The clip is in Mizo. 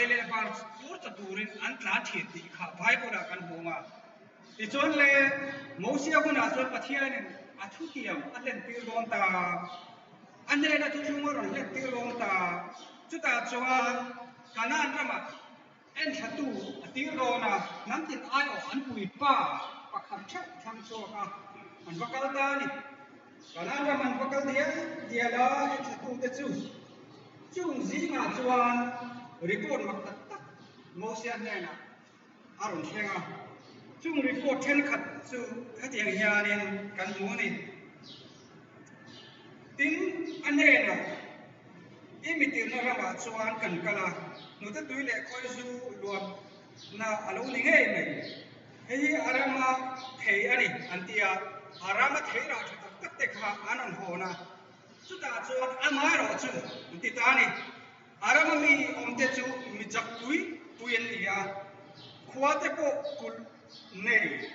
Thei leh var pur ta turin an tlan thin tih kha Bible ah kan hmu a. Tichuan le Mosia hunah chuan Pathianin a thutiam a hlentir dawn ta, a hnena thuthlung a rawn hlentir dawn ta. Chutah chuan Kanaan ramah enthlatu a tir dawn a, hnam tin aiawh an puipa pakhat theuh thlang chhuak a, an va kal ta a ni. Kanaan ram an va kal dial dial a, enthlatute chu chung zingah chuan report mak tak tak Mosia hnenah a rawn thleng a, chung report thenkhat chu hetiang hianin kan hmu a ni. Tin, a hnenah, I mitirna ramah chuan kan kal a, hnute tui leh khawi zu luanna a lo ni ngei mai. Hei hi a rama thei a ni, an ti a, a rama thei rah tha tak tak te kha an rawn hawn a, chutah chuan amaherawhchu an ti ta a ni. A rama mi awmte chu mi chak pui pui an ni a, khua te pawh kulh nei.